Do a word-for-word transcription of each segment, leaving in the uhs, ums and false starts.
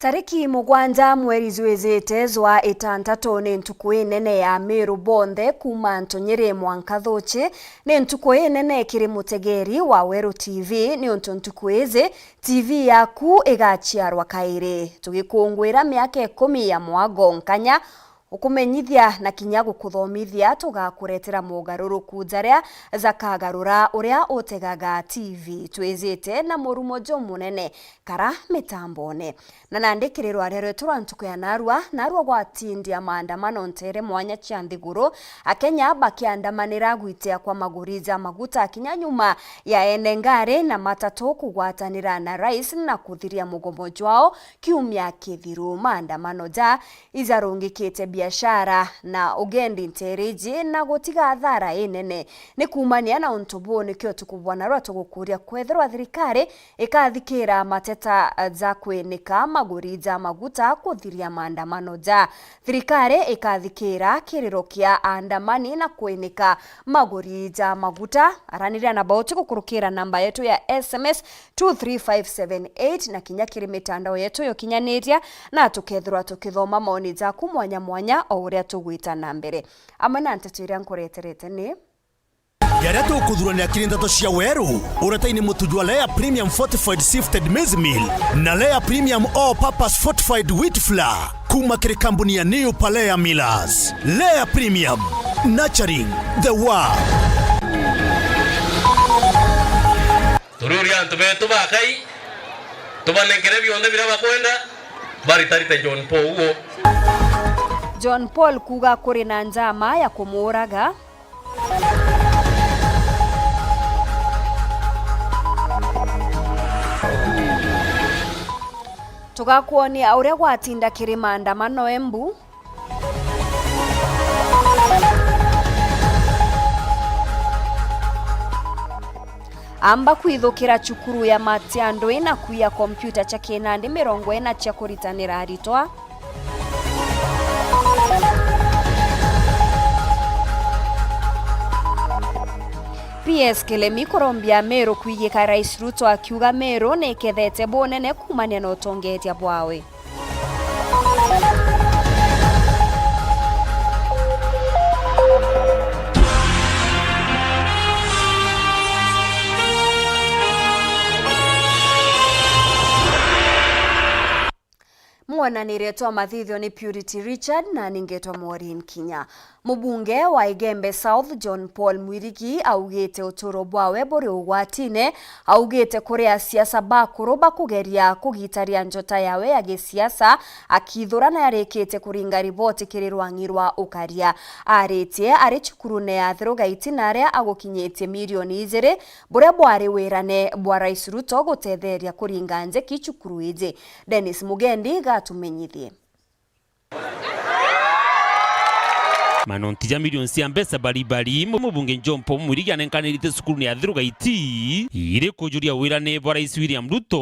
Tariki mugwanja mweri jwijite jwa itantatu ni ntuku inene ya Meru bonthe kuuma Ntunyiri mwanka Thuchi. Ni ntuku inene kiri mutegeri wa Weru T V, niuntu ntuku iji T V yaku igaciarwa kairi. Tugikungwira miaka ikumi ya mwago nkanya, ukumenyithia na kinya gukuthomithia, tugakuretera mogaruruku jaria jakagarura uria utegaga T V. Twijite na murumo jumunene. Kara mitambone. Na nandi kiri rwaria rwetu rwa ntuku ya narua, narua gwatindia maandamano nteere mwanya cia nthiguru, Akenya bakiandamanira gwitia kwa maguri ja maguta kinya nyuma ya ene ngari na matatu kugwatanira na rais na kuthiria mugomo jwao kiumia kithiru. Maandamano ja ijarungikite biashara na ugendi nteere iji na gutiga athara inene. Ni kuumania na untu buu, nikio utuku bwa narua tugukuria kwethirwa thirikari ikathikira mateta ja kwinika maguri ja maguta kuthiria maandamano ja. Thirikari ikathikira kiriro kia aandamani na kwinika maguri ja maguta. Araniria na bauti gukurukira namba yetu ya S M S two three five seven eight na kinya kiri mitandao yetu yukinyaniria, na tukethirwa tukithoma maoni jaku mwanya mwanya o uria tugwita na mbere. Amwe na nteto iria nkureterete ni: Jaria tukuthuranira kiri nteto cia weru, uretaini mutu jwa Lea Premium Fortified Sifted Maize Meal na Lea Premium All Purpose Fortified Wheat Flour, kuma kiri kambuni ya New Palea Millers. Lea Premium, nurturing the world. Turiuria antu betu bakai, tubanenkere bionthe biria bakwenda, baritarite John Paul uo. John Paul kuuga kuri na njama ya kumuuraga. Tugakuonia uria gwatinda kiri maandamano Embu. Amba kwithukira cukuru ya Matiandwi na kwiya kompyuta cia kinandi mirongo ina cia kuritanira aritwa. P S Kilemi kurombia Meru kwigika Rais Ruto akiuga Meru nikethete bunene kuumania na utongeeria bwawe. Mwonanirie twa mathithio ni Purity Richard na ningetwa Maureen Kinya. Mubunge wa Igembe South, John Paul Mwirigi, augite uturo bwawe buri ugwatine. Augite kuri asiasa bakuru bakugeria kugitaria njota yawe ya gisiasa, akithura na arikite kuringa riboti kiri rwang'i rwa ukaria. Aritie ari cukurune ya Athiru Gaiti na aria agukinyitie milioni ijiri, buria bwari wirane bwa Rais Ruto gutetheria kuringa njeki cukuru iji. Dennis Mugendi gatumenyithie. Manonti ja milioni cia mbeca baribari, mu-, mubunge John Paul Mwirigi anenkanirite cukuru ni Athiru Gaiti, iri kujuria wirane bwa Rais William Ruto.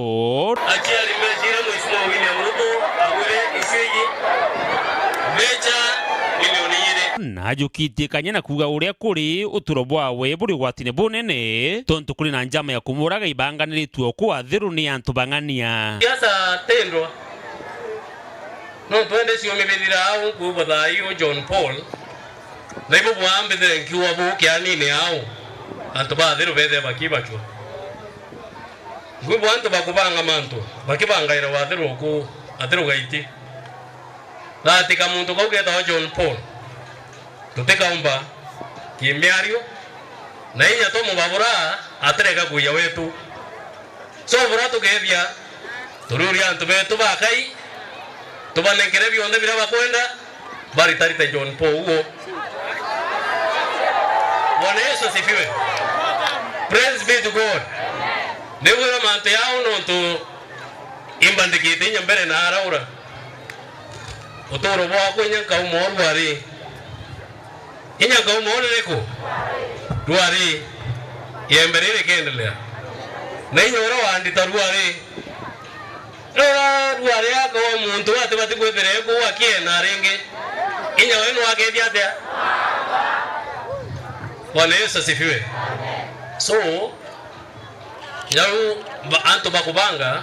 Aciari mecire Mheshimiwa William Ruto agure icwiji mbeca milioni ijiri. Na ajukitie kanya na kuuga uria kuri uturo bwawe buri ugwatine bunene, tontu kuri na njama ya kumuraga ibanganiritwe o kuu Athiru ni antu bang'ania. Siasa tendwa. No twende ciumithira au kuuga thayu John Paul. Na ibo bwambithire nkiuga buu kianini au. Antu ba Athiru bethe bakibacua. Ngwibwa antu bakubanga mantu, bakibangaira Wathiru ku, Athiru Gaiti. Thati ka muntu kau ketagwa John Paul. Tutikaumba kimiario, na inya twamubabura atireka kuiya wetu. So bura tukethia, turiuria antu betu bakai, tubanenkere bionthe biria bakwenda, baritarite John Paul uo. Bwana Yesu asifiwe. Praise be to God. Nigwira mantu yao nontu imbandikite inya mbere na araura. Uturo bwakwa inya nkauma o rwari. Inya nkauma o ririku? Rwari. Iembe riri rikiendelea. Na inya uria wandita rwari. Rora rwari akawa muntu atibati kwithira eku akiena ringi. Inya we nwakethia atia? Bwana Yesu asifiwe. So, jau ba-, antu bakubanga,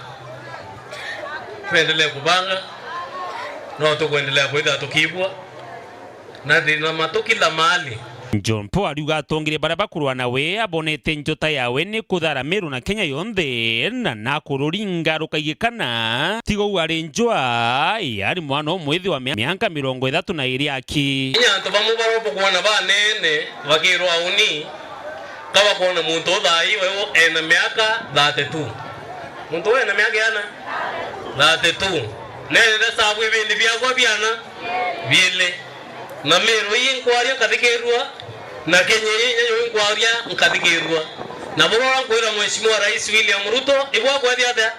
Twendelee kubanga, no tukwendelea kwithira tukiigua, na thina matu kila mahali. John Paul ariuga atongeria baria bakurwa nawe abonete njota yawe ni kuthara Meru na Kenya yonthe, na nakururinga rukaigikana. Tiga u ari njwa, ari mwana umwe ithirwa mia-, mianka mirongo ithatu na iri aki. Kinya antu bamwe baria bukwona banene bakirwa uni, ka bakwona muntu u thaa ii we ena miaka thirty-two. Muntu u ena miaka iana? Thirty-two. Nene sabu ibindi biakwa biana biili. Na Meru ii nkwaria nkathikirua, na Kenya ii inya yo nkwaria nkathikirua. Na buria nkwira Mheshimiwa Rais William Ruto, ibwa akwethia atia?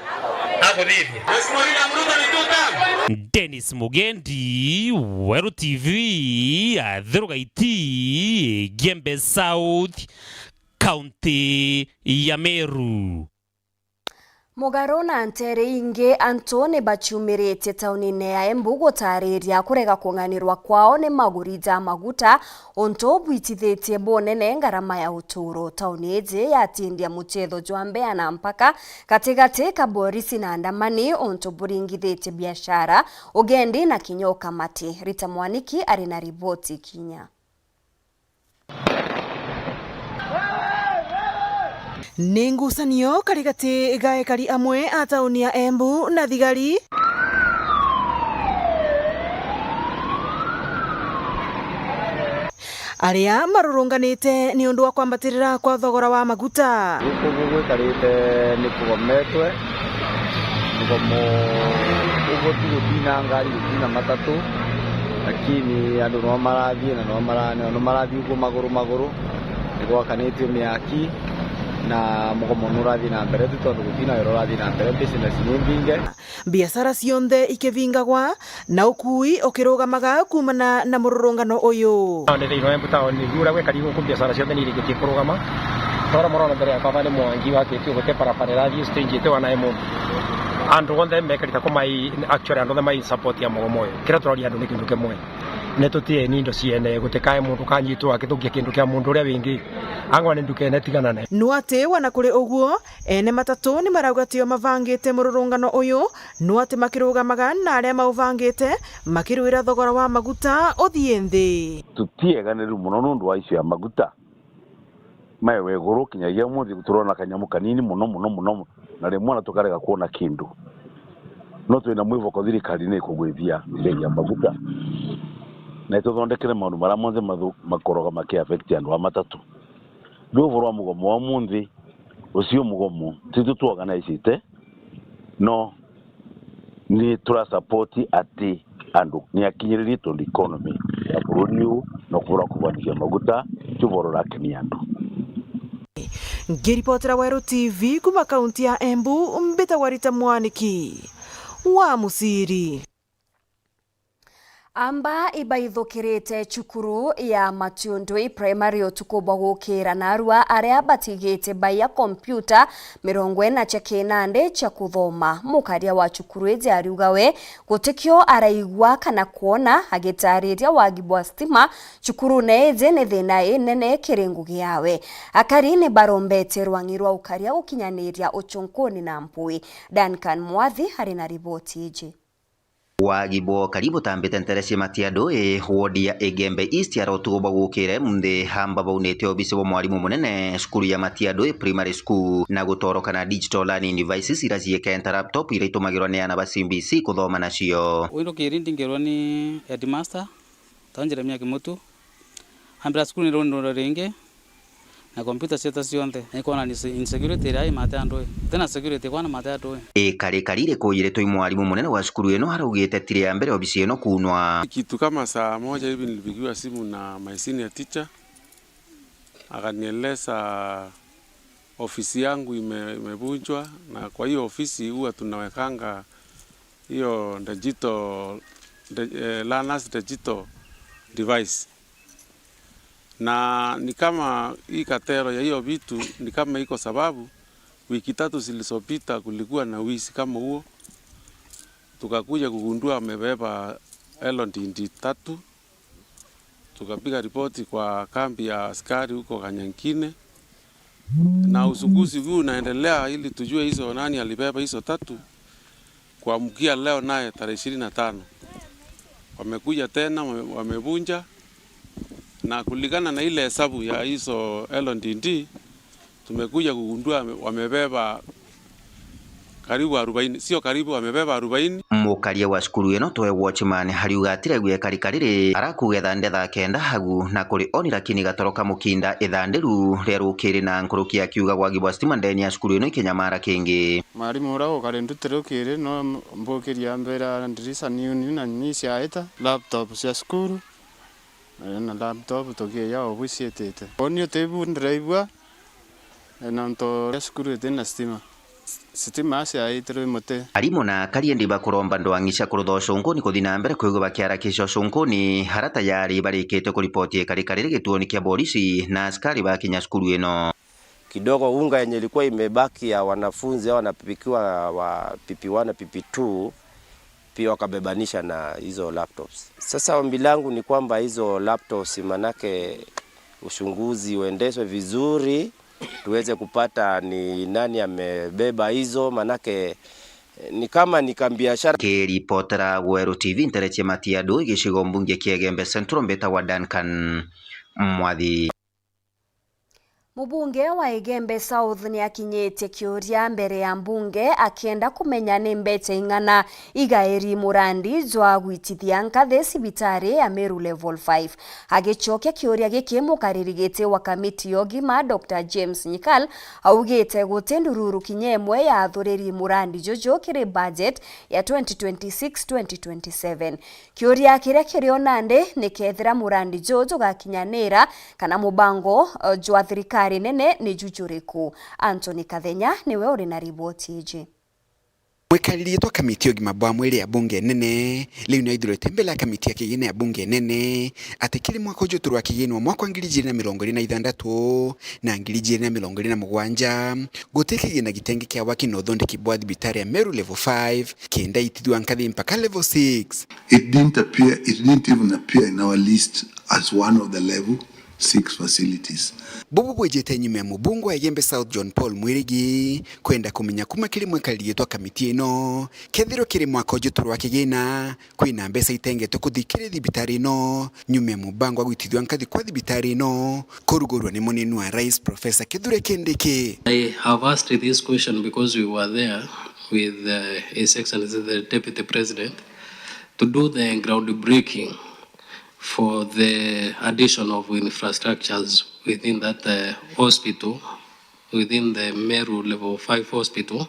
Akuthithia. Mheshimiwa William Ruto ni two term. Dennis Mugendi, Weru T V, Athiru Gaiti, Igembe South, County ya Meru. Mugaru na nteere ingi, antu ni baciumiritie taunine ya Embu gutaariria kurega kung'anirwa kwao ni maguri ja maguta, untu bwitithitie bunene ngarama ya utuuro. Tauni iji yatindia muchetho jwa mbea na mpaka gatigati ka borisi na andamani, untu buringithitie biashara, ugendi na kinya ukamati. Rita Mwaniki ari na riboti kinya. Ni ngucanio kari gati ga ekari amwe a tauni ya Embu na thigari, aria marurunganite ni undu wa kwambatirira kwa thogora wa maguta. Guku gugwikarite ni kugometwe, mugomo uguo tu gutina ngari, gutina matatu, lakini andu no marathie na no mara-, no marathie uguo maguru maguru. Ni gwakanitue miaki na mugomo nurathie na mbere tu, tondu gutina wira urathie na mbere, business ni mbinge. Biashara cionthe ikivingagwa na ukui ukirugamaga kuumana na mururungano uyu. Taoni thiini wa Embu taoni, riu uria gwekari guku biashara cionthe ni irikitie kurugama. Ta uria murona mbere yakwa aba ni mwangi wakitue gute barabara irathie stage iti wana Embu. Andu onthe mekari ta kumai, actually andu onthe mai support ya mugomo uyu. Kiria turoria andu ni kindu kimwe. Ni tutieni indo ciene, gutikae mundu kanyitwo akithukia kindu kia mundu uria wingi. Angwa ni ndukene tiganane. No ati wana kuri uguo, ene matatu ni marauga tio mavangite mururungano uyu, no ati makirugamaga na aria mauvangite, makirwira thogora wa maguta uthie nthi. Tutieganirue mono nundu wa issue ya maguta. Maewe iguru kinyagia umunthi turona kanyamu kanini mono, mono, mono, na rimwe ona tukarega kwona kindu. No twina mwivoko thirikari ni ikugwithia mbei ya maguta, na ituthondekere maundu maria monthe mathu-, makoroga maki affect andu a matatu. Riu uvoro wa mugomo wa umunthi, ucio mugomo, titu tuorganizite, no ni tura support ati andu ni akinyiririe tondu economy ya bururi uyu no kubura kugwatithia maguta ti uvoro urakenia andu. Ngiripotera Weru T V kuma kaunti ya Embu, mbitagwa Rita Mwaniki wa Musiri. Amba ibaithukirite cukuru ya Matiundui Primary utuku bwa gukira, narua aria batigite baiya kompiuta mirongo ina cia kinandi cia kuthoma. Mukaria wa cukuru iji ariuga we gutikio araigua kana kwona, agitariria wagi bwa stima cukurune iji ni thina inene kiri ngugi yawe. Akari ni barombete rwangi rwa ukaria gukinyaniria ucunkuni na mpui. Duncan Mwathi ari na riboti iji. Wagi bwa ukari butambite ntere cia Matiandui, wodi ya Igembe East, ara utuku bwa gukira munthi, amba baunite obisi bwa mwarimu munene cukuru ya Matiandui Primary School na gutoroka na digital learning devices iria ciikenta laptop iria itumagirwa ni aana ba C B C kuthoma nacio. Uyu ndukiri ndingirwa ni headmaster, ta Jeremia Kimutu, ambira cukuru ni rundura ringi, na computer cieta cionthe. Na ikwona ni se-, insecurity iria i Matiandui. Tena security kwana Matiandui. Ikarikari iriku iritwe i mwarimu munene wa cukuru ino araugite tiri ya mbere obisi ino kuunwa. Kitu kama saa moja hivi nilipigiwa simu na my senior teacher, akanieleza ofisi yangu ime-, imevunjwa, na kwa hiyo ofisi huwa tunawekanga hiyo digital, de-, eh, learners digital device. Na ni kama hii katero ya hiyo vitu ni kama iko sababu, wiki tatu zilizopita kulikuwa na wizi kama huo. Tukakuja kugundua amebeba L D D tatu. Tukapiga ripoti kwa kambi ya askari huko Kanyankine. Na uchunguzi huu unaendelea ili tujue hizo nani alibeba hizo tatu. Kuamkia leo naye tarehe ishirini na tano, wamekuja tena, wame-, wamevunja, na kulingana na ile hesabu ya hizo L D D, tumekuja kugundua wame-, wamebeba karibu arobaini, sio karibu, wamebeba arobaini. Mukaria wa cukuru ino Toe Watchman ariuga atiregua ikarika riri arakugetha ndetha kenda agu na kuri oni, lakini gatoro ka mukinda ithandiru ria rukiri na nkuruki, akiuga gwagi bwa stima ndeni ya cukuru ino ikinyamara kingi. Mwarimu uria ukari nduti rukiri no mbukiria mbira ndirisa niuni na nyinyi ciaita laptop cia cukuru. Eh, na laptop tugiya obu ciitite. Uuni utibu ndiraigua, eh, nontu ya cukuru iti na stima. Stima ciaitirwe muti. Arimu na akari indi bakuromba ndwang'i cia kurutha ucunkuni kuthi na mbere kwigua bakiarakisha ucunkuni, ara tayari barikite kuripoti ikarika riri gituoni kia borisi na askari bakinya cukuru ino. Kidogo unga yenye ilikuwa imebaki ya wanafunzi hao wanapikiwa wa P P one na P P two, pia wakabebanisha na hizo laptops. Sasa ombi langu ni kwamba hizo laptops, manake uchunguzi uendeshwe vizuri, tuweze kupata ni nani amebeba hizo, manake, eh, ni kama ni kambiashara. Kiripotera Gweru T V, nteretie Matia Ndui, gicigo mbunge kia Igembe Central, mbitagwa Duncan Mwathi. Mubunge wa Igembe South ni akinyitie kiuria mbere ya mbunge akienda kumenya ni mbeca ing'ana igairi murandi jwa gwitithia nkathi cibitari ya Meru Level five. Agicokia kiuria giki, mukariri giti wa kamiti ya ugima, Doctor James Nyikal, augite guti ndururu kinya imwe yathuriri murandi juju kiri budget ya twenty twenty-six twenty twenty-seven. Kiuria kiria kirio nandi ni kethira murandi juju jugakinyanira kana mubango, eh, jwa thirikari nene ni ju juriku. Anthony Kathenya niwe uri na riboti iji. Mwikariri gitwa kamiti ya ugima bwa mwiri ya bunge nene, riu ni aithurite mbere ya kamiti ya kigina ya bunge nene, ati kiri mwaka uju turwa kigina wa mwaka wa ngiri ijiri na mirongo iri na ithantatu na ngiri ijiri na mirongo iri na mugwanja, guti kigina gitenge kia waki na uthondeki bwa thibitari ya Meru Level five, kenda itithua nkathi mpaka Level six. It didn't appear, it didn't even appear in our list as one of the Level six facilities. Bubu bwijite nyuma ya mubunge wa Igembe South John Paul Mwirigi kwenda kumenya kuma kiri mwikariri gitwa kamiti ino, kethirwa kiri mwaka uju turwa kigina, kwina mbeca itengetwe kuthi kiri thibitari ino, nyuma ya mubango wa gwitithua nkathi kwa thibitari ino kurugurwa ni munini wa rais Professor Kithure Kindiki. I have asked this question because we were there with, uh, His Excellency the Deputy President to do the groundbreaking for the addition of infrastructures within that, uh, hospital, within the Meru Level five Hospital,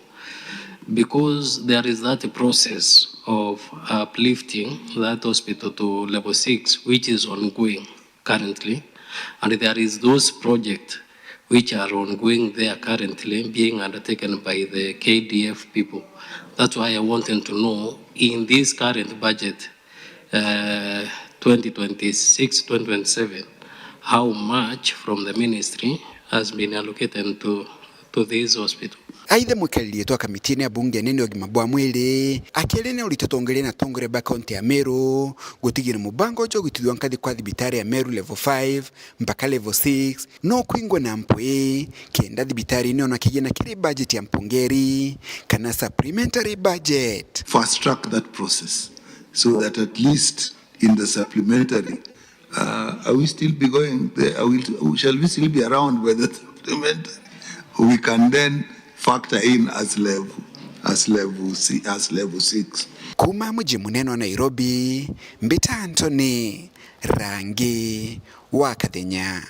because there is that process of uplifting that hospital to Level six, which is ongoing currently, and there is those projects which are ongoing there currently being undertaken by the K D F people. That's why I wanted to know, in this current budget, uh, twenty twenty-six, twenty twenty-seven, how much from the ministry has been allocated to, to this hospital? Aitha, mwikariri gitwa kamitine ya bunge nene ya ugima bwa mwiri akiaria ni urito tongeria na tongeria ba kaunti ya Meru gutigira mubango uju wa gwitithua nkathi kwa thibitari ya Meru Level five mpaka Level six no kwingwe na mpwi, kenda thibitari ino yona kigina kiri budget ya mpungeri kana supplementary budget. Fast track that process so that at least in the supplementary, uh, are we still be going there? Are we, shall we still be around by the supplementary? We can then factor in as level, as level si-, as level six. Kuma muji munene wa Nairobi, mbita Anthony Rangi wa Kathenya.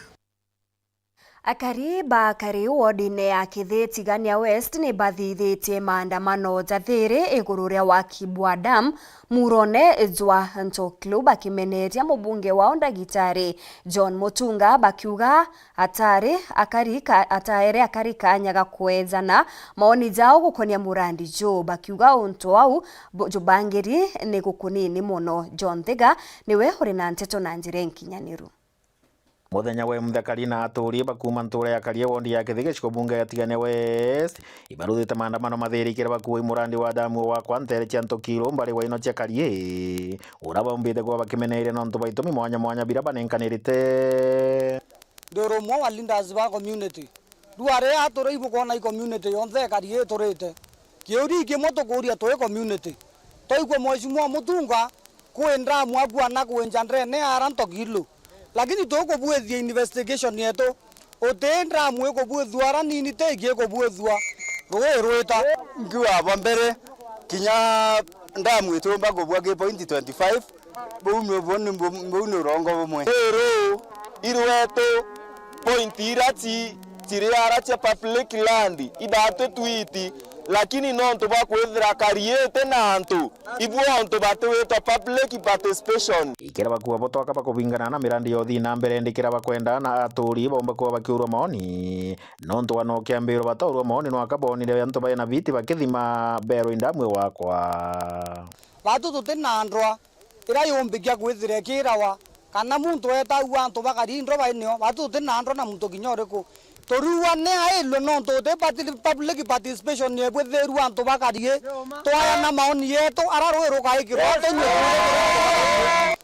Akari ba kari wodine ya Kithitigania West ni bathithitie maandamano ja thiri iguru ria waki bwa dam murone jwa Ntokilu, bakimeneria mubunge wao Ndagitari John Mutunga, bakiuga atari akari ka-, ataere akari kanya ga kwejana maoni jao gukonia murandi juu, bakiuga untu au bu-, jubangiri ni gukunini mono. John Thiga niwe uri na nteto na njira inkinyaniru. Muthenya wa imuthia, Kari na aturi ba kuuma ntuura ya Karie, wondi ya Kithiga, gicigo bunge ya Tigania West, ibaruthite maandamano mathirikire bakuui murandi wa damu wa kwa ntere cia Ntokilu mbari wa ino cia Karie, ura baumbite kuba bakimeneire nontu bwa itumi mwanya mwanya bira banenkanirite. Ndi urumwe wa leaders ba community. Riu aria aturi ibukwona i community yonthe ya Karie iturite. Kiuria kimwe tukuuria twi community, twaigua Mheshimiwa Mutunga kwi ndamu akuana kwinja ndene ara Ntogilu, lakini tukubwithia investigation yetu, uti ndamu ikubwithua ara nini tigi ikubwithua rui rwita. Nkiuga bwa mbere, kinya ndamu itiumba kubua ki point twenty five, buu ni, buu ni, buu ni urongo bumwe. Ruru irwetu point ira ci, ciri ara cia public land, ibatutwiti, lakini nontu bwa kwithira kariite na antu, ibu ontu batiwitwa public participation. Ikira bakuuga bo twaka bakubingana na mirandi ya uthii na mbere, ndikira bakwenda na aturi baumba kuuga bakiurwa maoni, nontu wa no kiambiro bataurwa maoni nwaka bonire antu baina biti bakithima berwa indamu wakwa. Batu tuti na ndwa ira yumbikia kwithira ikirawa, kana muntu etagua antu bakari ndwa bainio, batu tuti na ndwa na muntu kinya uriku. Turiuga ni ailwe nontu uti parti-, public participation niebwithirua antu bakari, twayana maoni yetu, ara rui rukaikirwa.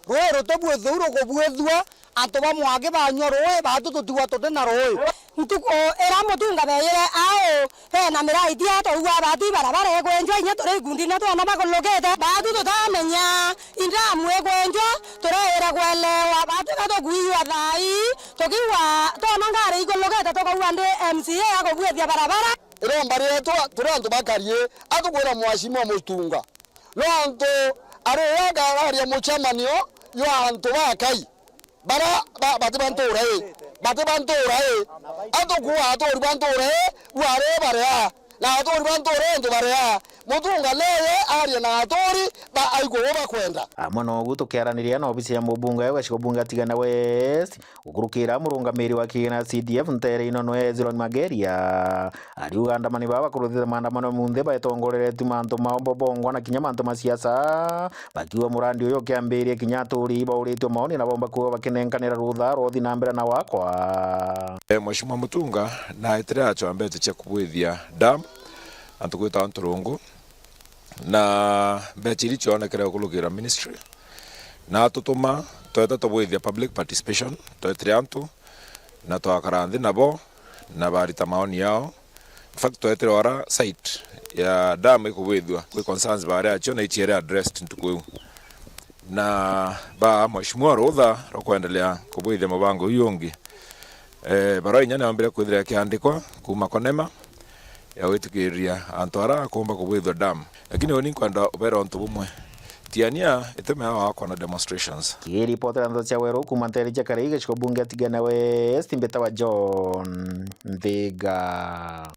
Rui rutibwithuu rukubwithua, antu ba mwaki banyua rui, batu tutigwa tuti na rui. Ntuku ira Mutunga beeyire au, bena miraiti atwaua batu ibarabara ikwenjwa, inya turi ikundine twana bakulukite. Batu tutamenya indamu ikwenjwa, tureire kwelewa, batu ka tukuiwa thaa ii, tukiwa twona ngari ikulukite, tukaua ndi M C A akubwithia barabara. Iromba rietu turi antu bakari, atukwira Mheshimiwa Mutunga, nontu ari we akararia mucemanio jwa antu bakai. Bara ba-, bati ba ntuura ii, bati ba ntuura ii. Atukuuga aturi ba ntuura ii, bwari baria, na aturi ba ntuura ii ntu baria. Mutunga neye arie na aturi ba aigua uu bakwenda. Amwe nogu tukiaraniria na obisi ya mubunge wa gicigo bunge ya Tigania West, gukurukira murungamiri wa kigina C D F ntere ino nwe Hezron Mageria, ariuga andamani baba bakurutite maandamano munthi baetongoreretue mantu mao bo bongwa na kinya mantu ma siasa. Bakiuga murandi uyu ukiambiria, kinya aturi bauritue maoni na bomba kuuga bakinenkanira rutha rwa uthi na mbere na wakwa. E, Mheshimiwa Mutunga naetire achwa mbecha cia kubwithia dam, antu gwitawa Nturungu, na mbecha iri cionekere gukurukira ministry, na atutuma twete tubwithia public participation, twetire antu na twakara nthi nabo na barita maoni yao. In fact, twetire ora site ya dam ikubwithua, kwi concerns baari achio na ichiere addressed ntuku iu. Na ba Mheshimiwa rutha rwa kwendelea kubwithia mubango uyu ungi. Eh, barua inya niombire kwithira ikiandikwa kuuma Konema ya gwitikiria antu ara akumba kubwithua dam. Lakini uni nkwenda ubera untu bumwe. Tiania itumi ya wakwa na demonstrations. Kiripotera ndeto cia weru kuuma nteere cia Karai gicigo bunge ya Tigania West, mbitawa John Nthiga.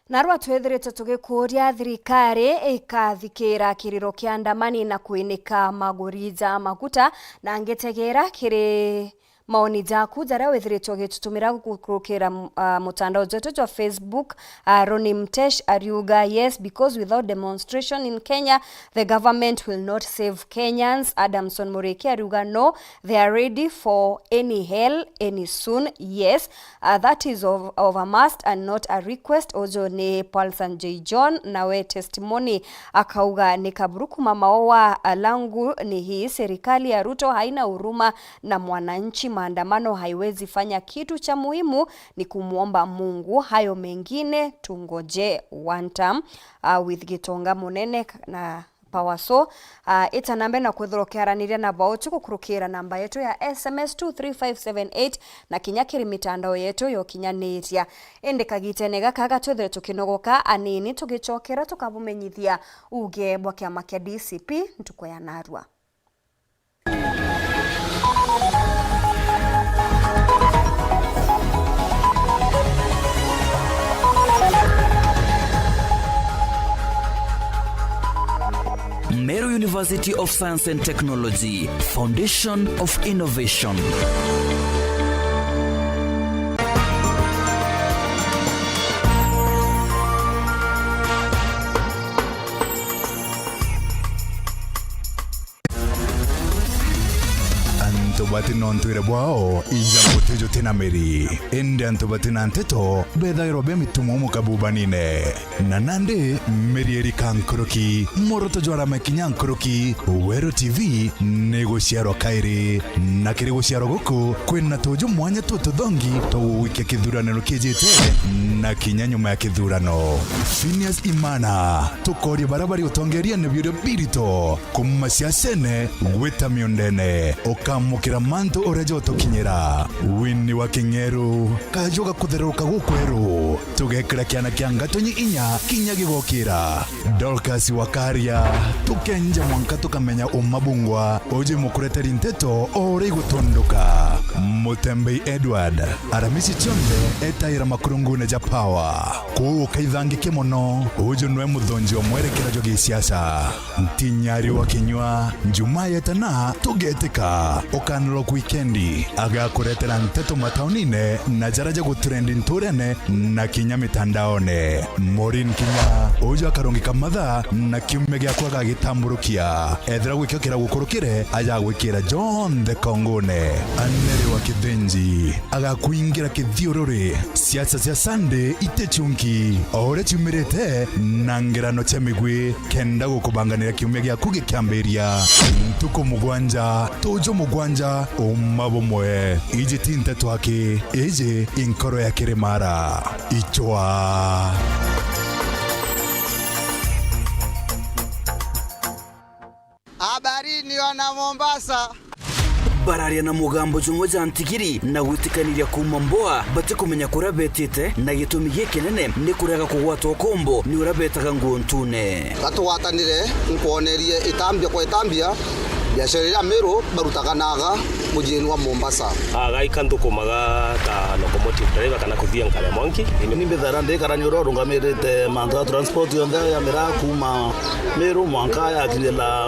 Narua twithiritwe tugikuuria thirikari ikathikira kiriro kia andamani na kwinika maguri ja maguta, na ngitegeera kiri maoni jaku jaria withiritwe ugitutumira gukurukira, ah, mutandao jwetu jwa Facebook. Ah, Ronnie Mtesh ariuga, "Yes, because without demonstration in Kenya, the government will not save Kenyans." Adamson Muriki ariuga, "No, they are ready for any hell any soon." Yes, ah, that is of, of a must and not a request. Uju ni Palsan J John, nawe testimony akauga, "Ni kaburu kuma maoa, ah, langu ni hii, serikali ya Ruto haina huruma na mwananchi, maandamano haiwezi fanya kitu, cha muhimu ni kumwomba Mungu, hayo mengine tungoje one term." Ah, with Gitonga Munene k-, na Power. So, ah, ita na mbere na kwithirwa ukiaraniria na bauti gukurukira namba yetu ya S M S two three five seven eight na kinya kiri mitandao yetu ya ukinyaniria. Indi kagitene gaka gatwithire tukinogoka anini, tugicokera tukabumenyithia uge bwa kiama kia D C P ntuku ya narua. Meru University of Science and Technology, Foundation of Innovation. Antu Bati na untwire bwao, ija muti juti na miri. Indi antu bati na nteto bethairwa be mitumo mukabubanine. Na nandi miri irika nkuruki, muoroto jwarama kinya nkuruki. Weru T V ni guciarwa kairi, na kiri guciarwa guku kwina tuju mwanya twa tuthongi twa gugwikia kithuraniro kijite na kinya nyuma ya kithurano. Phineas Imana, tukoria baria bari utongeriene biuria birito. Kuuma ciacene gwita miundene, ukamukira mantu uria jotukinyira. Wini wa King'eru, kaju gakuthererũka gukweru, tugekira kiana kia ngatonyi inya kinya gigokira. Dorcas Wakaria, tukenja mwanka tukamenya uma bungwa, uju mukureteri nteto o uria igutunduka. Mutembei Edward, aramisi cionthe etaira makurungune ja Power. Kuu ukaithangikia mono, uju nwe muthonji wa mwerekera jwa gisiasa. Ntinyari wa kinywa, Njumaa yetana, tugetika. Ukanirwa ku wikendi, agakuretera nteto mataunine na jara ja gutrendi nturene na kinya mitandaone. Maureen Kinya, uju akarungika mathaa na kiumia giakwa agagitamburukia. Ethira gwikio kiragukurukire, ajagwikira jonthe kongone. Aneri wa Kithinji, agakwingira kithiururi, siasa cia Sunday ite chunki, o uria ciumirite na ngerano cia migwi, kenda gukubanganira kiumia giaku gikiambiria. Ntuku mugwanja, tuju mugwanja, uma bumwe. Iji ti nteto aki, iji inkoro ya kirimara. Ichwa. Habarini wana Mombasa. Bararia na mugambo jumwe ja ntigiri na gwitikaniria kuuma Mboa, batikumenya kuria betite, na gitumi gikinene ni kurega kugwatwa ukombo ni uria betaga nguo ntune. Gatugwatanire, nkwonerie itambia kwa itambia, biashara iria Meru barutaga naga mujiini wa Mombasa. Aga ika nthukumaga ta locomotive driver kana kuthia nkare mwanki. Ni mbithara ndikarani uria urungamirite mantu ja transport yonthe ya miraa kuuma Meru mwanka yakinyira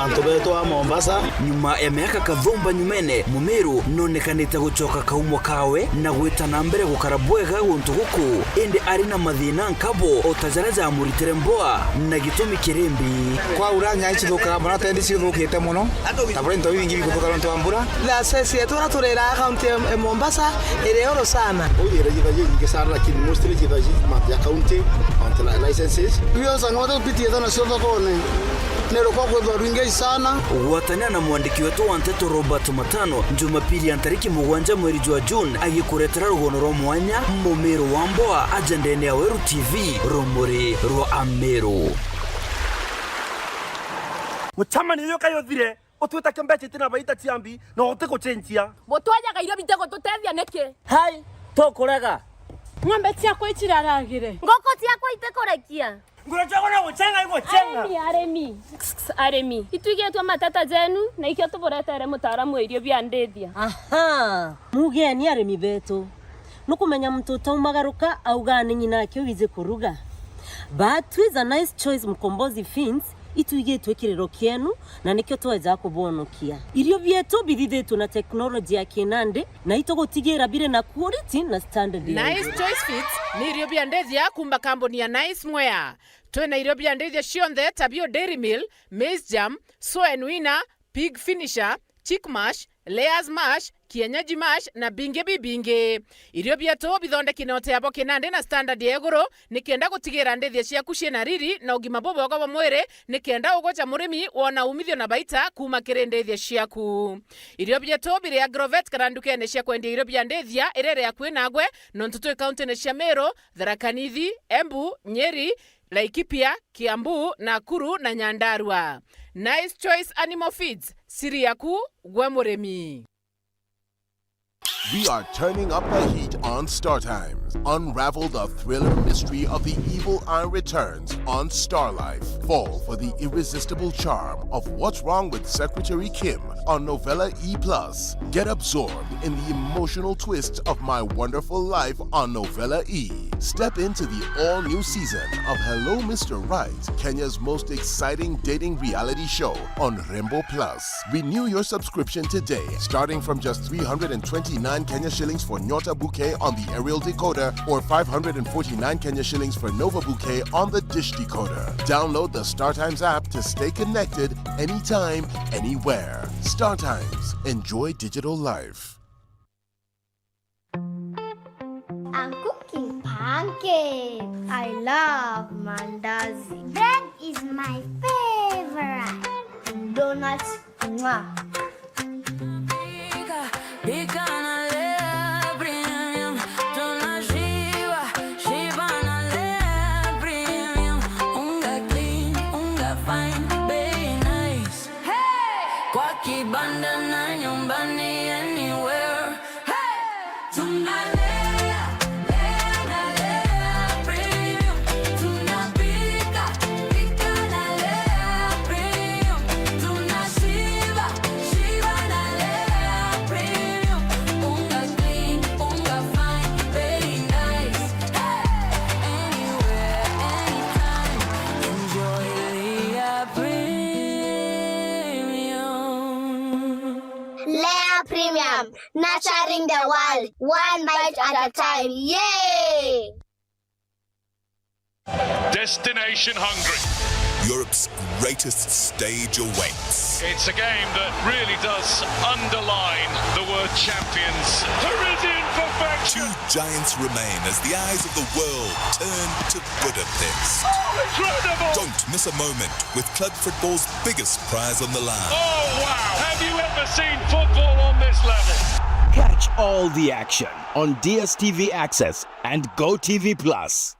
antu betu a Mombasa. Nyuma ya miaka kathumba nyumene, Mumiru nonekanite gucoka kaumo kawe na gwita na mbere gukara bwega guntu guku, indi ari na mathina nkabo o ta jaria jamuritire Mboa na gitumi kirimbi. Kwaura nyai cithukaga mono, tendi cithukite mono, ta buria into bibingi bikuthuka nontu wa mbura. License yetu uria turiraga kaunti ya, ya Mombasa iri uru sana. Uyu ira jithaji nyingi sana, lakini mostly jithaji mantu ya county, on the li-, licenses. Hiyo sana watu pitie thona cio thokone. Ni rukwa kwithwa rwingi sana. Gwatanira na mwandiki wetu wa nteto Robert Matano, Jumapili ya ntariki mugwanja mweri jwa June, agikuretera rugono rwa mwanya, Mumiru wa Mboa, ajendene ya Weru T V, rumuri rwa Ameru. Mucemanio uyu kayu uthire, utwita kio mbeca itina baita ciambi, na utigucenjia. Butwajaga irio bitigututethia niki? Hai, tukurega. Ng'ombe ciakwa iciraragire. Nguku ciakwa itikurekia. Nguru ciakwa no gucenga igucenga. Arimi, arimi. Arimi. Itwigitwe mateta jenu, na ikio tuburetere mutaaramu wa irio bia ndithia. Aha. Mugeni arimi betu. Nukumenya muntu utaumagaruka auga ni ng'ina ake wiji kuruga. But twiza Nice Choice Mkombozi Feeds, itwigitwe kiriro kienu, na nikio tweja kubonokia. Irio bietu bithithitwe na teknoloji ya kinandi, na itugutigira biri na quality na standard ya Nice iguru. Choice Feeds ni irio bia ndithia kuuma kambuni ya Nice Mwea. Twina irio bia ndithia cionthe ta bio Dairy Meal, Maize Germ, Soen Winner, Pig Finisher, Chick Mash, Layers Mash, Kienyeji Mash na bingi bibingi. Irio bietu bithondeki na utea bwa kinandi na standard ya iguru, nikenda gutigira ndithia ciaku ciina riri na ugima bubwega bwa mwiri, nikenda ugoca murimi wona umithio na baita kuuma kiri ndithia ciaku. Irio bietu biri Agrovet kana ndukene cia kwendia irio bia ndithia iria iri akui nagwe, nontu twi kauntine cia Meru, Tharaka Nithi, Embu, Nyeri, Laikipia, Kiambu, Nakuru na Nyandarua. Nice Choice Animal Feeds, siri yaku gwe murimi. We are turning up the heat on Star Times. Unravel the thriller mystery of the evil eye returns on Star Life. Fall for the irresistible charm of What's Wrong with Secretary Kim on Novella E plus. Get absorbed in the emotional twists of My Wonderful Life on Novella E. Step into the all-new season of Hello Mister Right, Kenya's most exciting dating reality show on Rembo Plus. Renew your subscription today, starting from just three hundred and twenty-nine Kenya shillings for Nyota Bouquet on the aerial decoder or five hundred and forty-nine Kenya shillings for Nova Bouquet on the dish decoder. Download the StarTimes app to stay connected anytime, anywhere. StarTimes. Enjoy digital life. I'm cooking pancakes. I love mandazi. Bread is my favorite. Donuts, mwah. Pika, pika na Lea Premium. Tunashiba, shiba na Lea Premium. Unga clean, unga fine, bei nice. Hey! Kwa kibanda na nyumbani, anywhere. Hey! Tunalea, lea na Lea Premium. Tunapika, pika na Lea Premium. Tunashiba, shiba na Lea Premium. Unga clean, unga fine, very nice. Hey! Anywhere, anytime. Enjoy Lea Premium. Lea Premium, nurturing the world, one bite at a time. Yay! Destination Hungary. Europe's greatest stage awaits. It's a game that really does underline the word champions. Parisian perfection. Two giants remain as the eyes of the world turn to Budapest. Oh, incredible! Don't miss a moment with club football's biggest prize on the line. Oh, wow! Have you ever seen football on this level? Catch all the action on D S T V Access and Go T V Plus.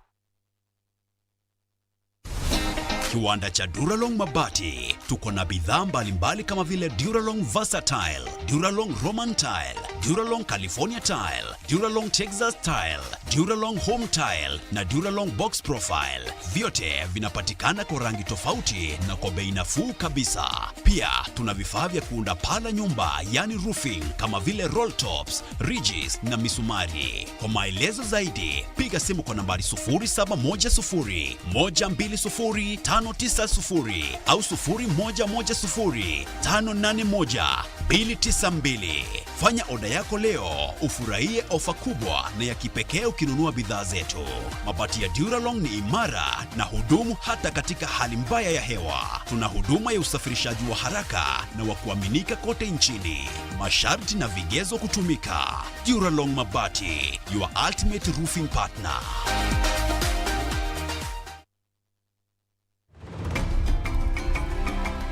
Kiwanda cha Duralong Mabati. Tuko na bidhaa mbalimbali kama vile Duralong Versatile, Duralong Roman Tile, Duralong California Tile, Duralong Texas Tile, Duralong Home Tile na Duralong Box Profile. Vyote vinapatikana kwa rangi tofauti na kwa bei nafuu kabisa. Pia tuna vifaa vya kuunda paa la nyumba, yani roofing, kama vile roll tops, ridges na misumari. Kwa maelezo zaidi, piga simu kwa nambari sufuri saba moja sufuri, moja mbili sufuri, tano tisa sufuri au sufuri moja moja sufuri, tano nane moja, mbili tisa mbili. Fanya oda yako leo, ufurahie ofa kubwa na ya kipekee ukinunua bidhaa zetu. Mabati ya Duralong ni imara na hudumu hata katika hali mbaya ya hewa. Tuna huduma ya usafirishaji wa haraka na wa kuaminika kote nchini. Masharti na vigezo kutumika. Duralong Mabati, your ultimate roofing partner.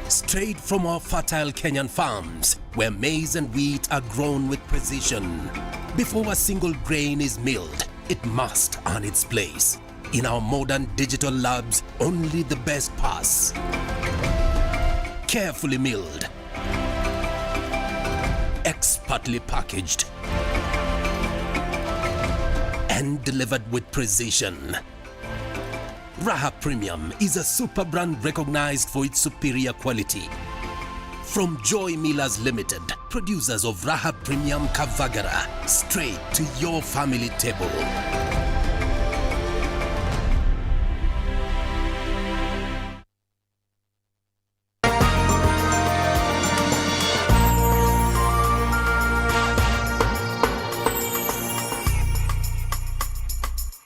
Straight from our fertile Kenyan farms, where maize and wheat are grown with precision. Before a single grain is milled, it must earn its place. In our modern digital labs, only the best pass. Carefully milled, expertly packaged, and delivered with precision. Raha Premium is a super brand recognized for its superior quality. From Joy Millers Limited, producers of Raha Premium Kavagara, straight to your family table.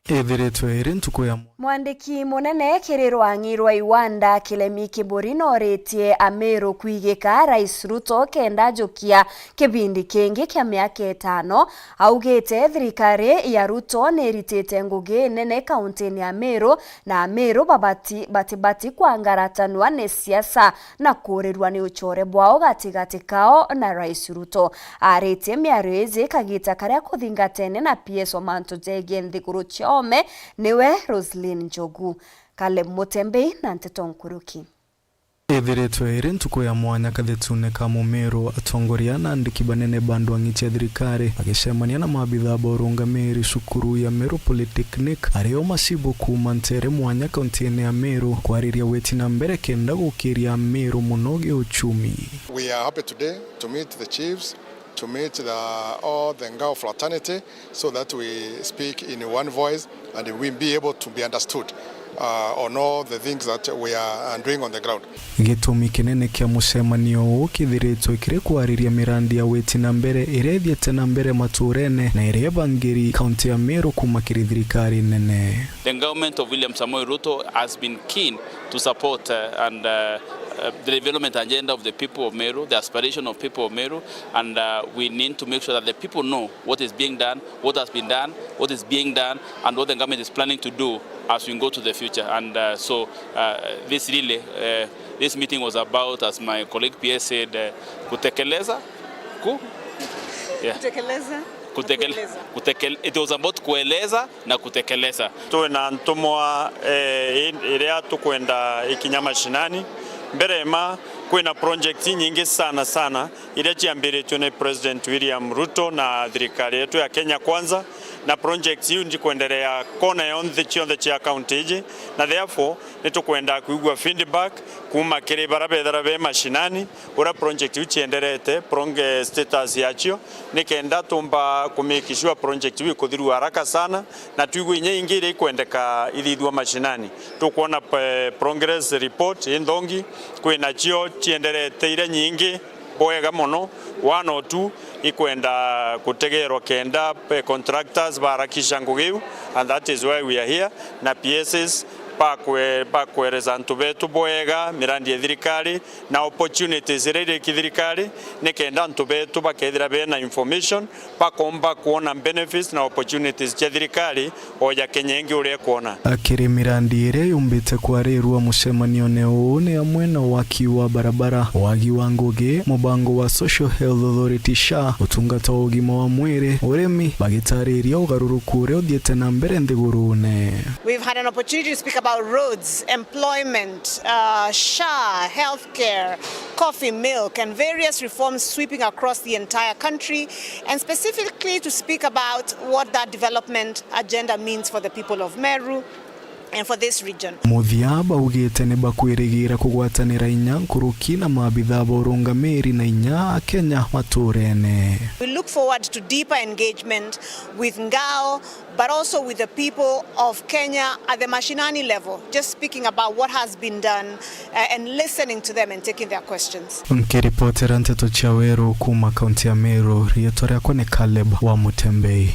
Ithiritwe iri ntuku ya mwa- Mwandiki munene kiri rwang'i rwa Iwanda Kilemi Kiburi noritie Amiru kwigika Rais Ruto kenda ajukia kibindi kingi kia miaka itano. Augite thirikari ya Ruto niritite ngugi nene kauntini ya Meru, na Amiru babati-, batibati kwangaratanua ni siasa na kuurirua ni uchore bwao gatigati kao na Rais Ruto. Aritie miario iji kagita karia kuthingatene na P S wa mantu jegie nthiguru cia oome niwe Roselyn Njogu. Caleb Mutembei na nteto nkuruki. Ithiritwe iri ntuku ya mwanya kathetune ka Mumiru, atongoria na andiki banene ba ndwang'i cia thirikari bagicemania na maabithaa ba urungamiri cukuru ya Meru Polytechnic, ario macibu kuuma ntere mwanya kauntini ya Meru kwariria witi na mbere kenda gukiria Meru muno giuchumi. We are happy today to meet the chiefs, to meet the, all the Ngao fraternity, so that we speak in one voice and we be able to be understood. uh, on all the things that we are, are doing on the ground. Gitumi kinene kia mucemanio uu kithiritwe kiri kwariria mirandi ya witi na mbere iria ithiite na mbere matuurene na iria ibangiri kaunti ya Meru kuuma kiri thirikari nene. The government of William Samoei Ruto has been keen to support, uh, and, uh, uh, the development agenda of the people of Meru, the aspiration of people of Meru, and, uh, we need to make sure that the people know what is being done, what has been done, what is being done, and what the government is planning to do as we go to the future. And, uh, so, uh, this really, uh, this meeting was about, as my colleague P A said, uh, kutekeleza, ku-, yeah. Kutekeleza. Kutekele-, kutekel-, it was about kueleza na kutekeleza. Twina ntumwa, eh, i-, iria tukwenda ikinya mashinani. Mbere ma, kwina project nyingi sana sana iria ciambiritue ni President William Ruto na thirikari yetu ya Kenya Kwanza, na project iu ndikwenderea kona yonthe cionthe cia kaunti iji, na therefore ni tukwenda kwigua feedback kuuma kiri bara bethira be mashinani, uria project iu cienderete, prog-, status yacio, ni kenda tumba ku make sure project iu ikuthirua haraka sana, na twigwe inya ingi iria ikwendeka ithithua mashinani. Tukwona pe-, progress report inthongi, kwina cio cienderete iria nyingi bwega mono, one or two ikwenda kutegerwa kenda pe-, contractors baharakisha ngugi iu, and that is why we are here, na P S S bakwe-, bakwereza antu betu bwega mirandi ya thirikari, na opportunities iria iri kithirikari, ni kenda antu betu bakethira bena information, bakomba kwona benefits na opportunities cia thirikari o ya Kenya ingi uria ikwona. Akiri mirandi iria yumbite kwarirua mucemanione uu ni amwe na waki wa barabara, wagi wa ngugi, mubango wa Social Health Authority, SHA, utungata wa ugima wa mwiri, urimi, bagitariria ugaruruku uria uthiite na mbere nthigurune. We've had an opportunity to speak about roads, employment, uh, SHA, healthcare, coffee, milk, and various reforms sweeping across the entire country, and specifically to speak about what that development agenda means for the people of Meru and for this region. Muthia, baugite ni bakwirigira kugwatanira inya nkuruki na maabitha ba urungamiri na inya Akenya maturene. We look forward to deeper engagement with Ngao, but also with the people of Kenya at the mashinani level, just speaking about what has been done, uh, and listening to them and taking their questions. Nkiripotera nteto cia Weru kuuma kaunti ya Meru, riitwa riakwa ni Caleb wa Mutembei.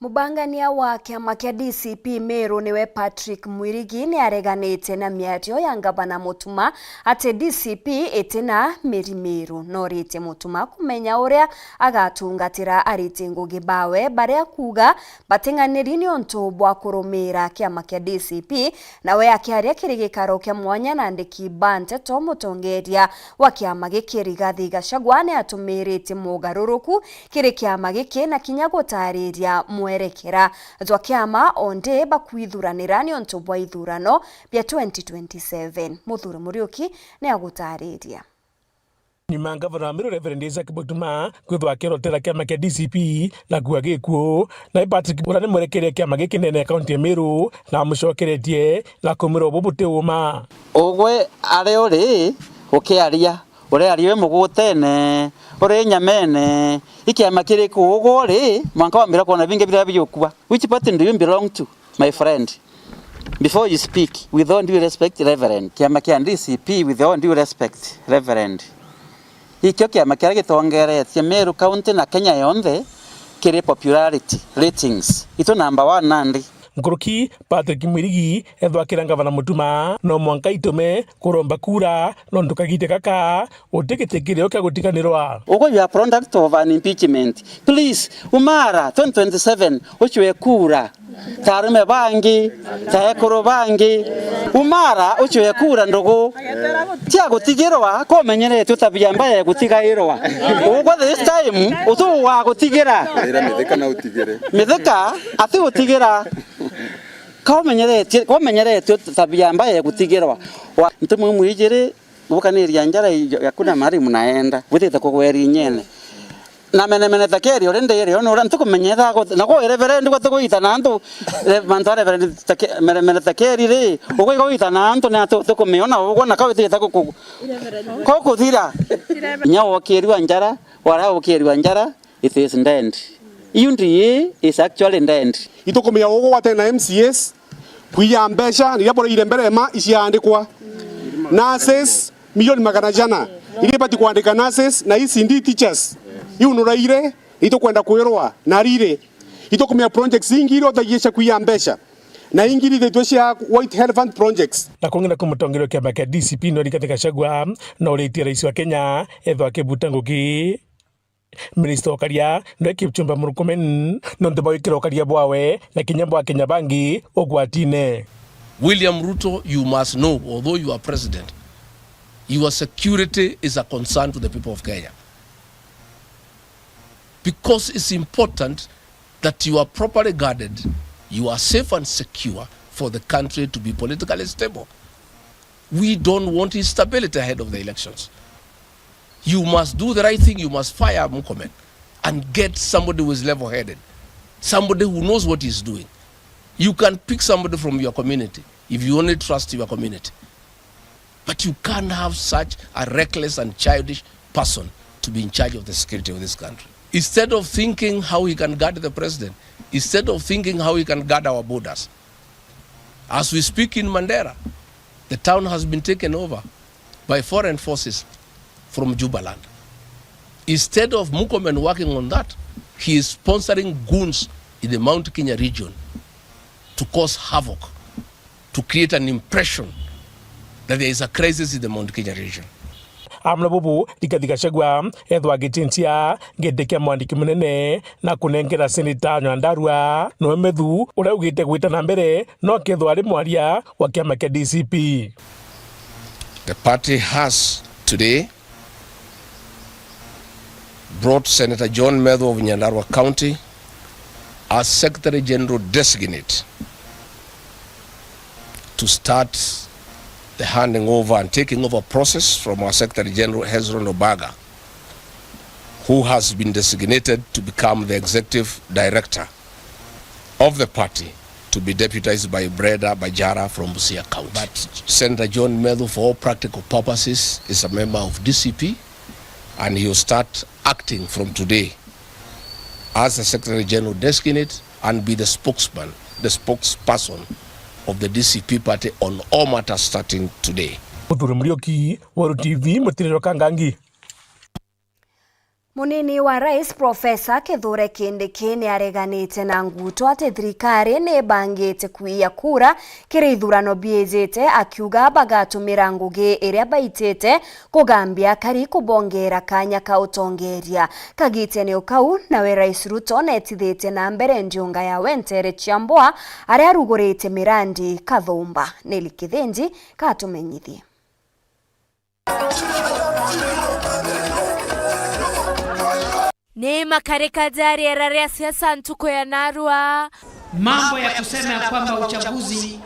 Mubangania wa kiama kia D C P Meru niwe Patrick Mwirigi ni areganite na miario ya Ngavana Mutuma ati D C P itina miri Meru. Noritie Mutuma kumenya uria agatungatira ariti ngugi bawe baria kuuga bating'aniri niuntu bwa kurumiira kiama kia D C P. Nawe akiaria kiri gikaro kia mwanya na andiki ba nteto, mutongeria wa kiama giki Rigathi Gachagua ni atumiritie mogaruruku kiri kiama giki na kinya gutariria mwerekera jwa kiama o ndi bakwithuranira niuntu bwa ithurano bia twenty twenty-seven. Muthuri Muriuki ni agutariria. Nyuma ya Ngavana wa Meru Reverend Isaac Mutuma kwithwa akirotera kiama kia D C P na kua gikuu, nawe Patrick uria ni mwerekeria kiama giki ndene ya kaunti ya Meru na amucokeretie na kumwira ubu buti uma. Ugwe ari uri ukiaria, uriaria wi mugutene, uri nyamene, i kiama kiriku ugwe uri, mwanka wambira kwona bingi biria biukua. Which party do you belong to, my friend? Before you speak, with all due respect, Reverend, kiama kia D C P, with all due respect, Reverend, ikio kiama kiria gitongeretie Meru County na Kenya yonthe kiri popularity ratings. Itu number one nandi. Nkuruki, Patrick Mwirigi ethwa akira Ngavana Mutuma, no mwanka itume kuromba kura, nontu kagita gaka uti giti kirio kia gutiganirwa. Ugwe you are product of an impeachment. Please, umara twenty twenty-seven, ucwe kura. Ta arume bangi, ta ekuru bangi. Umara ucwe kura ndugu. Tia gutigirwa, ko umenyeretue tabia mbaya ya gutigairwa. Ugwe this time, utu wa gutigira. Ira Mithika na utigire. Mithika, ati utigira. Ko umenyeretie, ko umenyeretue tabia mbaya ya gutigirwa. Wa, ntumwe mwijiri, gukaniria njara iyo ya kuna mari mnaenda. Witite kugweri nyene. Na mene mene takeri uri ndiri, ona ura ntukumenyetha gu-, na gwi reverend gwa tukuita na antu, re-, mantu a reverend take-, mene mene takeri ri, ugwe igwita na antu ni atu tukumiona ugwe na kawitite guku. Ko kuthira. Nya wokirwa njara, wara wokirwa njara, it is dead. Iu ndi is actually dead. Itukumenya ugwe gwatene na M C As, Kwiya mbeca, riria buraire mbere ma iciaandikwa. Nurses, milioni magana jana. Iria ibati kwandika nurses na E C D teachers. Iu nuraire, itukwenda kwirwa na rire. Itukumenya projects ingi iria uthagia cia kwiya mbeca. Na ingi irithitwe cia White Elephant projects. Na kung'ina kwa mutongeria wa kiama kia D C P, Rigathi Gachagua, no uritie rais wa Kenya ethwa akibuta ngugi. Minista wa ukaria nwe Kipchumba Murkomen, nontu bwa gwikira ukaria bwawe na kinya bwa Akenya bangi ugwatine. William Ruto, you must know, although you are president, your security is a concern to the people of Kenya. Because it's important that you are properly guarded, you are safe and secure for the country to be politically stable. We don't want instability ahead of the elections. You must do the right thing. You must fire Murkomen and get somebody who is level-headed, somebody who knows what he's doing. You can pick somebody from your community if you only trust your community. But you can't have such a reckless and childish person to be in charge of the security of this country. Instead of thinking how he can guard the president, instead of thinking how he can guard our borders, as we speak in Mandera, the town has been taken over by foreign forces from Jubaland. Instead of Murkomen working on that, he is sponsoring goons in the Mount Kenya region to cause havoc, to create an impression that there is a crisis in the Mount Kenya region. Amwe na bubu, Rigathi Gachagua ethwa agicinchia giti kia mwandiki munene na kunengera Seneta Nyandarua, noe Methu, uria ugite gwita na mbere, no kethwa ari mwaria wa kiama kia D C P. The party has today brought Senator John Methu of Nyandarua County as Secretary General Designate to start the handing over and taking over process from our Secretary General Hezron Obaga, who has been designated to become the Executive Director of the party, to be deputized by Breda Bajara from Busia County. But Senator John Methu, for all practical purposes, is a member of D C P, and he will start acting from today as the Secretary General Designate and be the spokesman, the spokesperson of the D C P party on all matters starting today. Muthuri Muriuki, Weru T V, Mutiriro Kangangi. Munini wa Rais Profesa Kithure Kindiki ni areganite na nguuto ati thirikari ni ibangite kwiya kura kiri ithurano biijite, akiuga bagatumira ngugi iria baitite kugambia akari kubongera kanya ka utongeria. Kagitene o kau, nawe Rais Ruto netithitie na mbere ndiunga ya Wentere Chiamboa, aria arugurite mirandi kathumba. Nelly Kithinji katumenyithie. Ni makarika ja riera ria siasa ntuku ya narua. Mambo ya kusema ya kwamba uchaguzi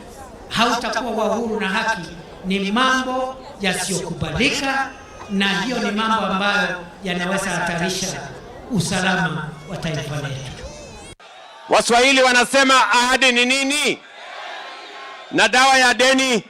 hautakuwa wa huru na haki ni mambo yasiyokubalika, na hiyo ni mambo ambayo yanaweza hatarisha usalama wa taifa letu. Waswahili wanasema ahadi ni nini? Na dawa ya deni.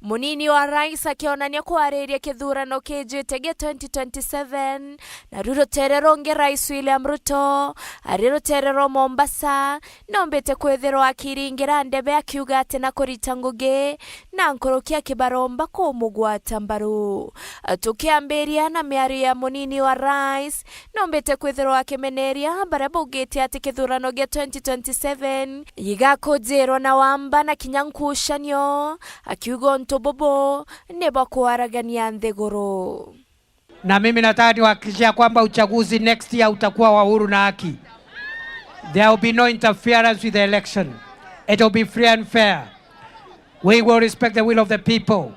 Munini wa rais akionania kwariria kithurano kijite gia twenty twenty-seven, naru rutere rungi Rais William Ruto ari rutere rwa Mombasa, nombite kwithirwa akiringira ndebe akiuga ati na kurita ngugi na nkuruki akibaromba kumugwata mbaru. Tukiambiria na miario ya munini wa rais, nombite kwithirwa akimeneria baria baugite ati kithurano gia twenty twenty-seven gigakujirwa na wamba na kinya nkucanio, akiuga untu bubu ni bwa kwaragania nthiguru. Na mimi nataka niwahakikishia kwamba uchaguzi next year utakuwa wa huru na haki. There will be no interference with the election. It will be free and fair. We will respect the will of the people.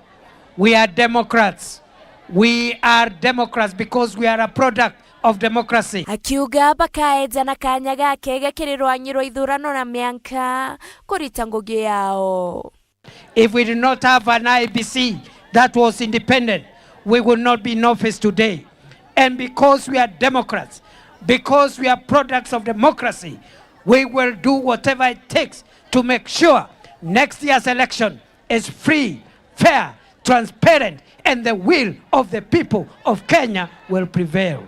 We are democrats. We are democrats because we are a product of democracy. Akiuga bakaeja na kanya gakega kiri rwangi rwa ithurano na mianka kurita ngugi yao. If we did not have an I E B C that was independent, we would not be in office today. And because we are democrats, because we are products of democracy, we will do whatever it takes to make sure next year's election is free, fair, transparent, and the will of the people of Kenya will prevail.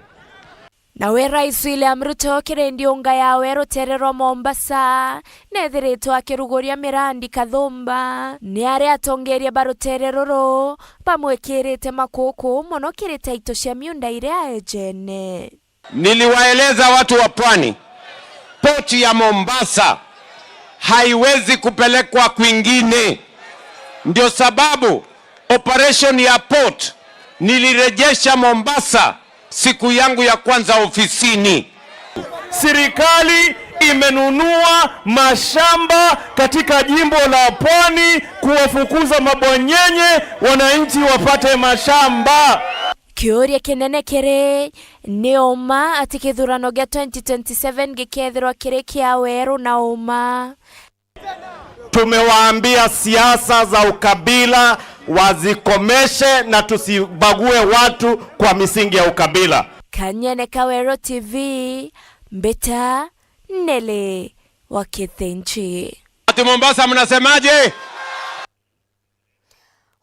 Nawe Rais William Ruto kiri ndiunga yawe rutere rwa Mombasa, nethiritwe akiruguria mirandi kathumba. Ni aria atongeria ba rutere ruru bamwikirite makuku mono kiri taito cia miunda iria ejene. Niliwaeleza watu wa pwani, port ya Mombasa haiwezi kupelekwa kwingine. Ndio sababu operation ya port nilirejesha Mombasa siku yangu ya kwanza ofisini. Serikali imenunua mashamba katika jimbo la Pwani kuwafukuza mabwanyenye, wananchi wapate mashamba. Kiuria kinene kiri, ni uma ati kithurano gia twenty twenty-seven gikethirwa kiri kia weru na uma? Tumewaambia siasa za ukabila wazikomeshe na tusibague watu kwa misingi ya ukabila. Kanyene ka Weru T V, mbita Nelly wa Kithinji. Ati Mombasa mnasemaje?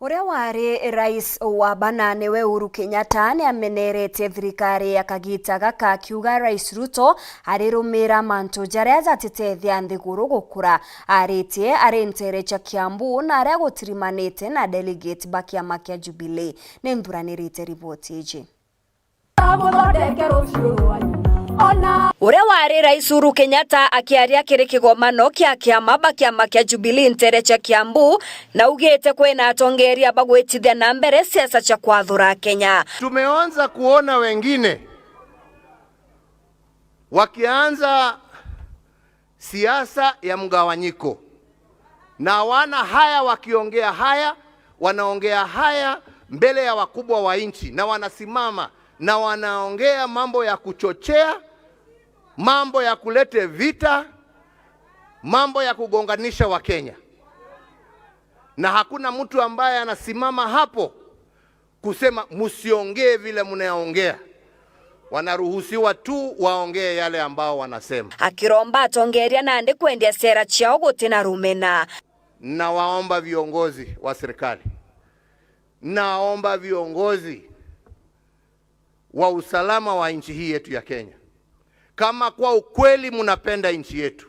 Uria wari rais wa bana niwe Uhuru Kenyatta ni ameneretie thirikari ya kagita gaka, akiuga Rais Ruto arirumira mantu jaria jatitethia nthiguru gukura. Aritie ari ntere cia Kiambu na aria gutirimanite na delegate ba kiama kia Jubilee. Ni nthuranirite riboti iji. Uria wari Rais Uhuru Kenyatta akiaria kiri kigomano kia kiama ba kiama kia Jubilee ntere cia Kiambu, naugite kwina atongeria bagwitithia na mbere siasa cia kwathura Kenya. Tumeanza kuona wengine wakianza siasa ya mgawanyiko. Na wana haya wakiongea haya, wanaongea haya mbele ya wakubwa wa nchi, na wanasimama na wanaongea mambo ya kuchochea, mambo ya kulete vita, mambo ya kugonganisha Wakenya. Na hakuna mtu ambaye anasimama hapo kusema, "Msiongee vile mnaongea." Wanaruhusiwa tu waongee yale ambao wanasema. Akiromba atongeria nandi kwendia sera ciao gutina rumena. Nawaomba viongozi wa serikali, naomba viongozi wa usalama wa nchi hii yetu ya Kenya, kama kwa ukweli mnapenda nchi yetu,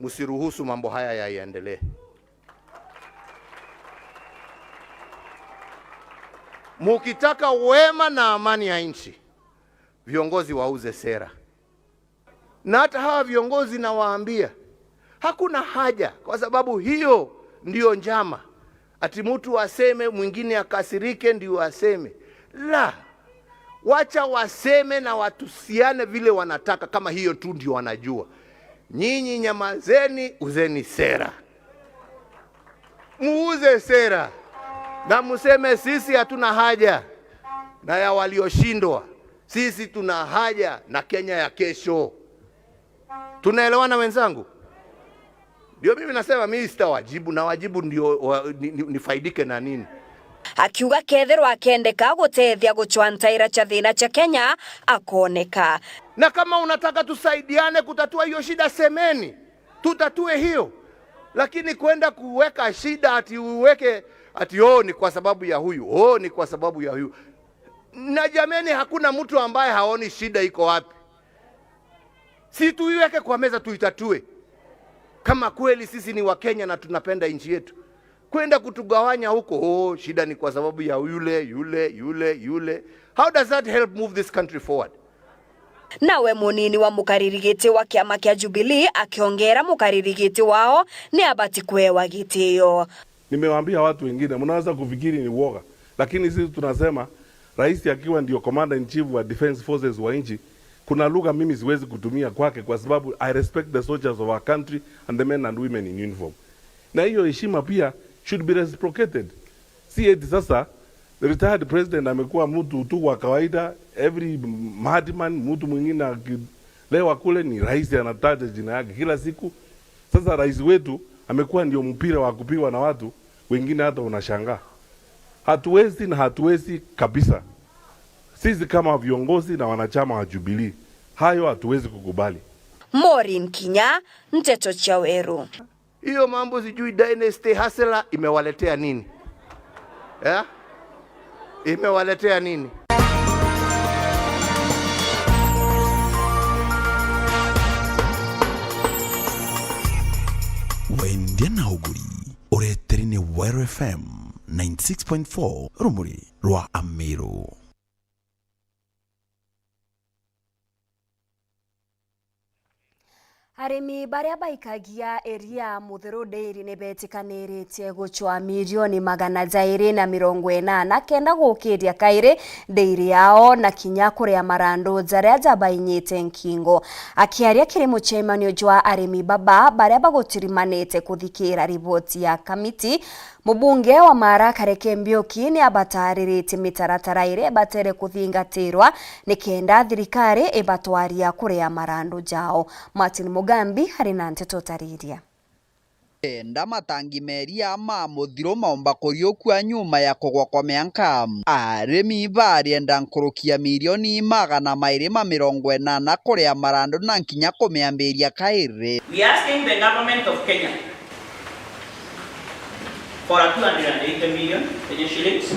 msiruhusu mambo haya yaiendelee. Mukitaka wema na amani ya nchi, viongozi wauze sera. Na hata hawa viongozi nawaambia, hakuna haja, kwa sababu hiyo ndio njama. Ati mtu aseme, mwingine akasirike ndio aseme. La, wacha waseme na watusiane vile wanataka, kama hiyo tu ndio wanajua. Nyinyi nyamazeni, uzeni sera. Muuze sera. Na museme, "Sisi hatuna haja na ya walioshindwa. Sisi tuna haja na Kenya ya kesho." Tunaelewana wenzangu? Ndio mimi nasema mimi sitawajibu, na wajibu ndio wa, ni, ni, nifaidike na nini? Akiuga kethirwa akendeka gutethia gucwa ntaira cia thina cia Kenya, akoneka. Na kama unataka tusaidiane kutatua hiyo shida, semeni, tutatue hiyo. Lakini kwenda kuweka shida ati uweke ati, "Oh, ni kwa sababu ya huyu, oh, ni kwa sababu ya huyu." Na jameni, hakuna mtu ambaye haoni shida iko wapi. Si tuiweke kwa meza, tuitatue. Kama kweli sisi ni Wakenya na tunapenda nchi yetu, kwenda kutugawanya huko, "Oh, shida ni kwa sababu ya yule, yule, yule, yule." How does that help move this country forward? Nawe munini wa mukariri giti wa kiama kia Jubilee akiongera mukariri giti wao ni abati kuewa gitio. Nimewaambia watu wengine, mnaweza kufikiri ni uoga, lakini sisi tunasema rais akiwa ndio commander in chief wa defense forces wa nchi, kuna lugha mimi siwezi kutumia kwake kwa sababu I respect the soldiers of our country and the men and women in uniform. Na hiyo heshima pia should be reciprocated. Si eti sasa the retired president amekuwa mtu tu wa kawaida, every madman, mtu mwingine akilewa kule ni rais anataja jina yake kila siku. Sasa rais wetu amekuwa ndio mpira wa kupigwa na watu wengine, hata unashangaa. Hatuwezi na hatuwezi kabisa. Sisi kama viongozi na wanachama wa Jubilee, hayo hatuwezi kukubali. Maureen Kinya, Nteto cia Weru. Hiyo mambo sijui dynasty hustler imewaletea nini? Eh? Imewaletea nini? Ndia na uguri, ureteri ni Weru F M ninety six point four, rumuri rwa Amiru. Arimi baria baikagia iria Muthiru Dairy ni betikaniritie gucwa milioni magana jairi na mirongo inana kenda gukiria kairi dairy yao na kinya kuria marandu jaria jabainyite nkingo. Akiaria kiri mucemanio jwa arimi baba baria bagutirimanite kuthikira riboti ya kamiti, Mubunge wa Mara Kareke Mbiuki ni abatariritie mitaratara iria ibatere kuthingatirwa nikenda thirikari ibatwaria kuria marandu jao. Martin Mugambi ari na nteto tariria. Enda matangi meria ma Muthiru maumba kuriukua nyuma ya kugwa kwa mianka, arimi barienda nkuruki ya milioni magana mairi ma mirongo inana kuria marandu na nkinya kumiambiria kairi. We are asking the government of Kenya for a two hundred and eighty million Kenya shillings.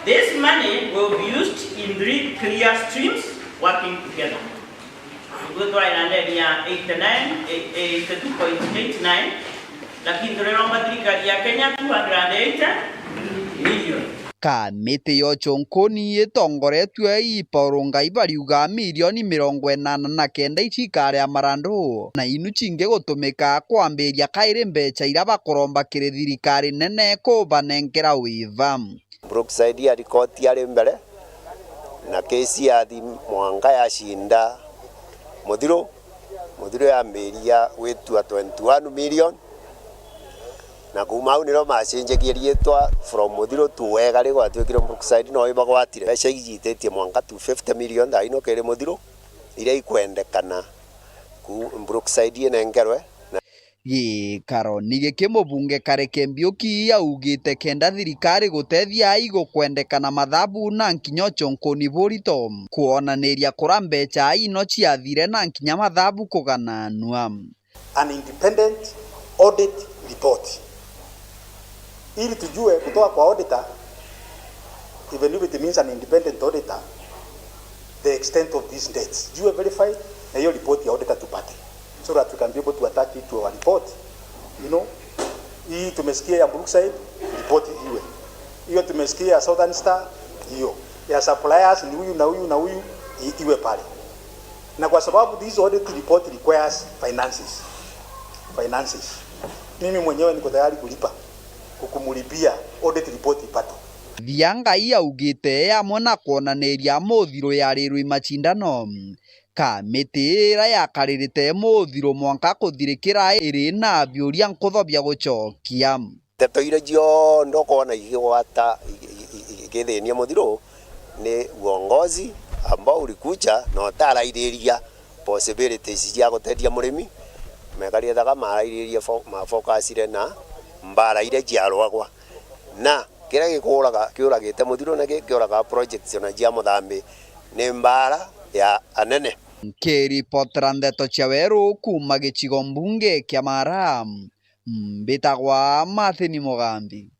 This money will be used in three clear streams working together. Ithuĩ twarĩ na ndeni ya eighty-nine, eighty-two point eight nine, lakini tũreromba thirikari ya Kenya two hundred and eighty million. Kamiti ya ucunkuni itongoretue i Paul Ngai bariuga milioni mirongo inana na kenda ici ikaria marandu, na inu cingi gutumika kwambiria kairi mbeca iria bakuromba kiri thirikari nene kubanenkera wiva. Brookside ya rikoti ari mbere, na kesi yathi mwanka yacinda Muthiru. Muthiru yambiria gwitua twenty one million, na kuuma au niro macenjagia riitwa from Muthiru to Wega, ri gwatuikire Brookside no ibagwatire. Mbeca ijititie mwanka two fifty million thaa ino kiri Muthiru, iria ikwendekana ku Brookside inenkerwe. Gikaro ni giki mubunge Kareke Mbiuki augite kenda thirikari gutethia aigu kwendekana mathabu na nkinya ucunkuni burito, kwonaniria kura mbeca ino ciathire na nkinya mathabu kugananua. An independent audit report. Ili tujue kutoka kwa auditor, even if it means an independent auditor, the extent of these debts. Jue verified, na hiyo report ya auditor tupate. So that we can be able to attach it to our report. You know, hii tumesikia ya Brookside, report iwe. Hiyo tumesikia ya Southern Star, hiyo. Ya suppliers ni huyu na huyu na huyu, i-, iwe pale. Na kwa sababu this audit report requires finances. Finances. Mimi mwenyewe niko tayari kulipa, kukumulipia audit report ipate. Thiangai augite amwe na kwonaniria Muthiru yarirwi macindano, kamiti ira yakaririte Muthiru mwanka kuthirikira iri na biuria nkutho bia gucokia. Nteto iria cionthe ukoona igigwata, i-, i-, i-, igithinia Muthiru ni uongozi ambao ulikuja na utarairiria possibilities cia guteethia murimi. Mekari ethaka marairirie fo-, mafocusire na mbara iria ciarwagwa. Na kiria gikuuraga, kiuragite Muthiru na ki-, kiuraga projects ona cia Muthambi ni mbara ya anene. Nkiripotera ndeto cia Weru kuuma gicigo mbunge kia Mara, mbitagwa Martin Mugambi.